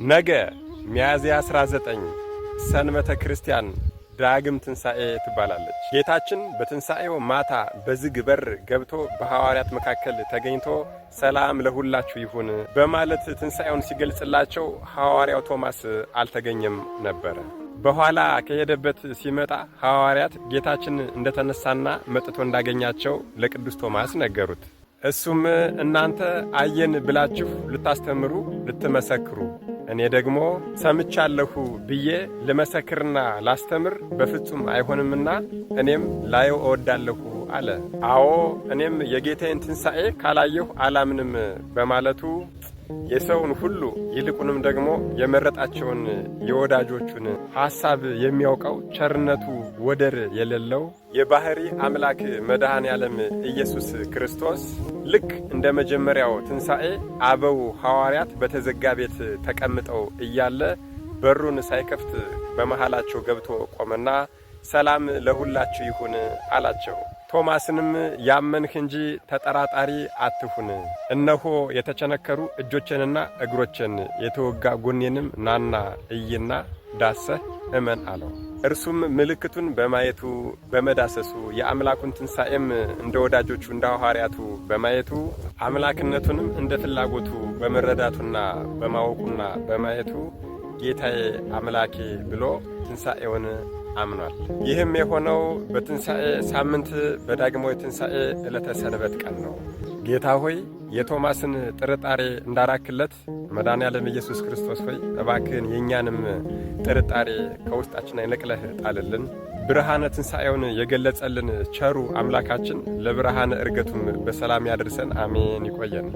ነገ ሚያዝያ 19 ሰንበተ ክርስቲያን ዳግም ትንሣኤ ትባላለች። ጌታችን በትንሣኤው ማታ በዝግ በር ገብቶ በሐዋርያት መካከል ተገኝቶ ሰላም ለሁላችሁ ይሁን በማለት ትንሣኤውን ሲገልጽላቸው ሐዋርያው ቶማስ አልተገኘም ነበረ። በኋላ ከሄደበት ሲመጣ ሐዋርያት ጌታችን እንደተነሳና መጥቶ እንዳገኛቸው ለቅዱስ ቶማስ ነገሩት። እሱም እናንተ አየን ብላችሁ ልታስተምሩ ልትመሰክሩ፣ እኔ ደግሞ ሰምቻለሁ ብዬ ልመሰክርና ላስተምር በፍጹም አይሆንምና እኔም ላየው እወዳለሁ አለ። አዎ፣ እኔም የጌታዬን ትንሣኤ ካላየሁ አላምንም በማለቱ የሰውን ሁሉ ይልቁንም ደግሞ የመረጣቸውን የወዳጆቹን ሐሳብ የሚያውቀው፣ ቸርነቱ ወደር የሌለው የባሕሪ አምላክ መድኃኔ ዓለም ኢየሱስ ክርስቶስ ልክ እንደ መጀመሪያው ትንሣኤ አበው ሐዋርያት በተዘጋ ቤት ተቀምጠው እያለ በሩን ሳይከፍት በመሃላቸው ገብቶ ቆመና ሰላም ለሁላችሁ ይሁን አላቸው። ቶማስንም ያመንህ እንጂ ተጠራጣሪ አትሁን፣ እነሆ የተቸነከሩ እጆቼንና እግሮቼን የተወጋ ጎኔንም ናና እይና ዳሰህ እመን አለው። እርሱም ምልክቱን በማየቱ በመዳሰሱ፣ የአምላኩን ትንሣኤም እንደ ወዳጆቹ እንደ ሐዋርያቱ በማየቱ፣ አምላክነቱንም እንደ ፍላጎቱ በመረዳቱና በማወቁና በማየቱ ጌታዬ አምላኬ ብሎ ትንሣኤውን አምኗል። ይህም የሆነው በትንሣኤ ሳምንት በዳግማዊ ትንሣኤ ዕለተ ሰንበት ቀን ነው። ጌታ ሆይ፣ የቶማስን ጥርጣሬ እንዳራክለት መድኃኔ ዓለም ኢየሱስ ክርስቶስ ሆይ፣ እባክህን የእኛንም ጥርጣሬ ከውስጣችን ነቅለህ ጣልልን። ብርሃነ ትንሣኤውን የገለጸልን ቸሩ አምላካችን ለብርሃነ ዕርገቱም በሰላም ያድርሰን። አሜን። ይቆየን።